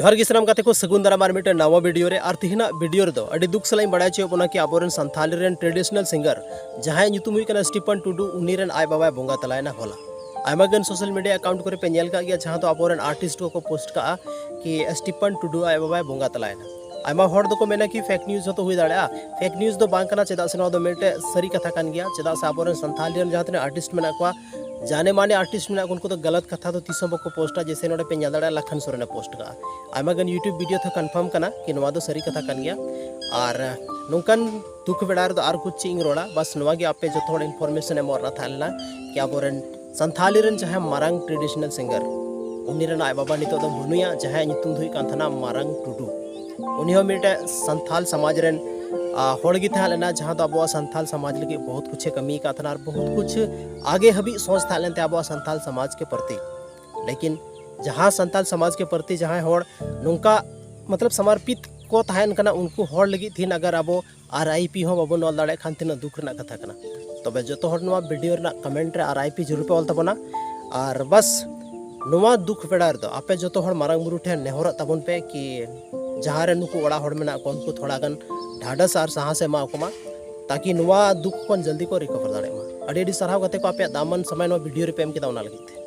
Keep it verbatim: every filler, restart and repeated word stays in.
ᱡᱚᱦᱟᱨ ᱜᱮ ᱥᱟᱱᱟᱢ ᱜᱟᱛᱮ ᱠᱚ, ᱥᱟᱹᱜᱩᱱ ᱫᱟᱨᱟᱢ ᱟᱨ ᱢᱤᱫᱴᱮᱱ ᱱᱟᱣᱟ ᱵᱷᱤᱰᱤᱭᱳ ᱨᱮ᱾ ᱟᱨ ᱛᱤᱦᱤᱧᱟᱜ ᱵᱷᱤᱰᱤᱭᱳ ᱨᱮᱫᱚ ᱟᱹᱰᱤ ᱫᱩᱠ ᱥᱟᱞᱟᱜ ᱤᱧ ᱵᱟᱲᱟᱭ ᱦᱚᱪᱚᱭᱮᱫ ᱵᱚᱱᱟ ᱠᱤ ᱟᱵᱚᱨᱮᱱ ᱥᱟᱱᱛᱷᱟᱞᱤ ᱨᱮᱱ ᱴᱨᱮᱰᱤᱥᱚᱱᱟᱞ ᱥᱤᱝᱜᱟᱨ ᱡᱟᱦᱟᱸᱭ ᱧᱩᱛᱩᱢ ᱦᱩᱭᱩᱜ ᱠᱟᱱᱟ ᱥᱴᱤᱯᱷᱟᱱ ᱴᱩᱰᱩ, ᱩᱱᱤ ᱨᱮᱱ ᱟᱡ ᱵᱟᱵᱟᱭ ᱵᱚᱸᱜᱟ ᱛᱟᱞᱟᱭᱮᱱᱟ ᱦᱚᱞᱟ᱾ ᱟᱭᱢᱟ ᱜᱟᱱ ᱥᱳᱥᱟᱞ ᱢᱤᱰᱤᱭᱟ ᱟᱠᱟᱣᱩᱱᱴ ᱠᱚᱨᱮ ᱯᱮ ᱧᱮᱞ ᱠᱟᱜ ᱜᱮᱭᱟ, ᱡᱟᱦᱟᱸ ᱫᱚ ᱟᱵᱚᱨᱮᱱ ᱟᱨᱴᱤᱥᱴ ᱠᱚᱠᱚ ᱯᱳᱥᱴ ᱠᱟᱜᱼᱟ ᱠᱤ ᱥᱴᱤᱯᱷᱟᱱ ᱴᱩᱰᱩ ᱟᱡ ᱵᱟᱵᱟᱭ ᱵᱚᱸᱜᱟ ᱛᱟᱞᱟᱭᱮᱱᱟ᱾ ᱟᱭᱢᱟ ᱦᱚᱲ ᱫᱚᱠᱚ ᱢᱮᱱᱟ ᱠᱤ ᱯᱷᱮᱠ ᱱᱤᱭᱩᱡᱽ ᱦᱚᱸᱛᱚ ᱦᱩᱭ ᱫᱟᱲᱮᱭᱟᱜᱼᱟ᱾ ᱯᱷᱮᱠ ᱱᱤᱭᱩᱡᱽ ᱫᱚ ᱵᱟᱝ ᱠᱟᱱᱟ, ᱪᱮᱫᱟᱜ ᱥᱮ ᱱᱚᱣᱟ ᱫᱚ ᱢᱤᱫᱴᱮᱡ ᱥᱟᱹᱨᱤ ᱠᱟᱛᱷᱟ ᱠᱟᱱ ᱜᱮᱭᱟ᱾ ᱪᱮᱫᱟᱜ ᱥᱮ ᱟᱵᱚᱨᱮᱱ ᱥᱟᱱᱛᱷᱟᱞᱤ ᱨᱮᱱ ᱡᱟᱦᱟᱸ ᱛᱤᱱᱟᱹᱜ ᱟᱨᱴᱤᱥᱴ ᱢᱮᱱᱟᱜ ᱠᱚᱣᱟ, ᱡᱟᱱᱮ ᱢᱟᱱᱮ ᱟᱨᱴᱤᱥᱴ ᱢᱮᱱᱟᱜ ᱠᱚᱣᱟ, ᱩᱱᱠᱩ ᱫᱚ ᱜᱟᱞᱟᱛ ᱠᱟᱛᱷᱟ ᱫᱚ ᱛᱤᱥ ᱦᱚᱸ ᱵᱟᱠᱚ ᱯᱳᱥᱴᱟ᱾ ᱡᱮᱭᱥᱮ ᱱᱚᱰᱮ ᱯᱮ ᱧᱮᱞ ᱫᱟᱲᱮᱭᱟᱜᱼᱟ, ᱞᱟᱠᱷᱟᱱ ᱥᱚᱨᱮᱱᱮ ᱯᱳᱥᱴ ᱠᱟᱜᱼᱟ᱾ ᱟᱭᱢᱟ ᱜᱟᱱ ᱭᱩᱴᱩᱵᱽ ᱵᱷᱤᱰᱤᱭᱳ ᱛᱮ ᱠᱚᱱᱯᱷᱟᱨᱢ ᱠᱟᱱᱟ ᱠᱤ ᱱᱚᱣᱟ ᱫᱚ ᱥᱟᱹᱨᱤ ᱠᱟᱛᱷᱟ ᱠᱟᱱ ᱜᱮᱭᱟ᱾ ᱟᱨ ᱱᱚᱝᱠᱟᱱ ᱫᱩᱠ ᱵᱮᱲᱟ ᱨᱮᱫᱚ ᱟᱨ ᱠᱩᱪ ᱪᱮᱫ ᱤᱧ ᱨᱚᱲᱟ, ᱵᱟᱥ ᱱᱚᱣᱟ ᱜᱮ ᱟᱯᱮ ᱡᱚᱛᱚ ᱦᱚᱲ ᱤᱱᱯᱷᱚᱨᱢᱮᱥᱚᱱ ᱮᱢᱚᱜ ᱨᱮᱱᱟᱜ ᱛᱟᱦᱮᱸ ᱞᱮᱱᱟ ᱠᱤ ᱟᱵᱚᱨᱮᱱ ᱥᱟᱱᱛᱷᱟᱞᱤ ᱨᱮᱱ ᱡᱟᱦᱟᱸᱭ ᱢᱟᱨᱟᱝ ᱴᱨᱮᱰᱤᱥᱚᱱᱟᱞ ᱥᱤᱝᱜᱟᱨ, ᱩᱱᱤ ᱨᱮᱱ ᱟᱡ ᱵᱟᱵᱟ ᱱᱤᱛᱚᱜ ᱫᱚ ᱵᱟᱹᱱᱩᱭᱟ, ᱡᱟᱦᱟᱸᱭᱟᱜ ᱧᱩᱛᱩᱢ ᱫᱚ ᱦᱩᱭᱩᱜ ᱠᱟᱱ ᱛᱟᱦᱮᱱᱟ ᱢᱟᱨᱟᱝ ᱴᱩᱰᱩ᱾ ᱩᱱᱤ ᱦᱚᱸ ᱢᱤᱫᱴᱮᱡ ᱥᱟᱱᱛᱷᱟᱞ ᱥᱚᱢᱟᱡᱽ ᱨᱮᱱ, ᱟ, ᱦᱚᱲ ᱜᱮ ᱛᱟᱦᱮᱸ ᱞᱮᱱᱟ, ᱡᱟᱦᱟᱸ ᱫᱚ ᱟᱵᱚᱣᱟᱜ ᱥᱟᱱᱛᱷᱟᱞ ᱥᱚᱢᱟᱡᱽ ᱞᱟᱹᱜᱤᱫ ᱵᱚᱦᱩᱛ ᱠᱩᱪᱷᱮ ᱠᱟᱹᱢᱤ ᱟᱠᱟᱫ ᱛᱟᱦᱮᱱᱟ ᱟᱨ ᱵᱚᱦᱩᱛ ᱠᱩᱪᱷ ᱟᱜᱮ ᱦᱟᱹᱵᱤᱡ ᱥᱚᱪ ᱛᱟᱦᱮᱸ ᱞᱮᱱ ᱛᱟᱭᱟ ᱟᱵᱚᱣᱟᱜ ᱥᱟᱱᱛᱷᱟᱞ ᱥᱚᱢᱟᱡᱽ ᱠᱮ ᱯᱨᱚᱛᱤ᱾ ᱞᱮᱠᱤᱱ ᱡᱟᱦᱟᱸ ᱥᱟᱱᱛᱟᱞ ᱥᱚᱢᱟᱡᱽ ᱠᱮ ᱯᱨᱚᱛᱤ ᱡᱟᱦᱟᱸᱭ ᱦᱚᱲ ᱱᱚᱝᱠᱟ ᱢᱚᱛᱞᱚᱵ ᱥᱚᱢᱚᱨᱯᱤᱛ ᱠᱚ ᱛᱟᱦᱮᱱ ᱠᱟᱱᱟ, ᱩᱱᱠᱩ ᱦᱚᱲ ᱞᱟᱹᱜᱤᱫ ᱛᱮᱦᱤᱧ ᱟᱜᱟᱨ ᱟᱵᱚ ᱟᱨ ᱟᱭ ᱯᱤ ᱦᱚᱸ ᱵᱟᱵᱚᱱ ᱚᱞ ᱫᱟᱲᱮᱭᱟᱜ ᱠᱷᱟᱱ ᱛᱤᱱᱟᱹᱜ ᱫᱩᱠ ᱨᱮᱱᱟᱜ ᱠᱟᱛᱷᱟ ᱠᱟᱱᱟ᱾ ᱛᱚᱵᱮ ᱡᱚᱛᱚ ᱦᱚᱲ ᱱᱚᱣᱟ ᱵᱷᱤᱰᱤᱭᱳ ᱨᱮᱱᱟᱜ ᱠᱚᱢᱮᱱᱴ ᱨᱮ ᱟᱨ ᱟᱭ ᱯᱤ ᱡᱟᱹᱨᱩᱲ ᱯᱮ ᱚᱞ ᱛᱟᱵᱚᱱᱟ᱾ ᱟᱨ ᱵᱟᱥ ᱱᱚᱣᱟ ᱫᱩᱠ ᱵᱮᱲᱟ ᱨᱮᱫᱚ ᱟᱯᱮ ᱡᱚᱛᱚ ᱦᱚᱲ ᱢᱟᱨᱟᱝ ᱵᱩᱨᱩ ᱴᱷᱮᱱ ᱱᱮᱦᱚᱨᱚᱜ ᱛᱟᱵᱚᱱ ᱯᱮ ᱠᱤ ᱡᱟᱦᱟᱸ ᱨᱮ ᱱᱩᱠᱩ ᱚᱲᱟᱜ ᱦᱚᱲ ᱢᱮᱱᱟᱜ ᱠᱚᱣᱟ, ᱩᱱᱠᱩ ᱛᱷᱚᱲᱟ ᱜᱟᱱ ᱰᱷᱟᱰᱟᱥ ᱟᱨ ᱥᱟᱦᱟᱥ ᱮ ᱮᱢᱟ ᱠᱚ ᱢᱟ, ᱛᱟᱠᱤ ᱱᱚᱣᱟ ᱫᱩᱠ ᱠᱷᱚᱱ ᱡᱚᱞᱫᱤ ᱠᱚ ᱨᱤᱠᱚᱵᱷᱟᱨ ᱫᱟᱲᱮᱭᱟᱜ ᱢᱟ᱾ ᱟᱹᱰᱤ ᱟᱹᱰᱤ ᱥᱟᱨᱦᱟᱣ ᱜᱟᱛᱮ ᱠᱚ, ᱟᱯᱮᱭᱟᱜ ᱫᱟᱢᱟᱱ ᱥᱚᱢᱚᱭ ᱱᱚᱣᱟ ᱵᱷᱤᱰᱤᱭᱳ ᱨᱮᱯᱮ ᱮᱢ ᱠᱮᱫᱟ, ᱚᱱᱟ ᱞᱟᱹᱜᱤᱫ ᱛᱮ᱾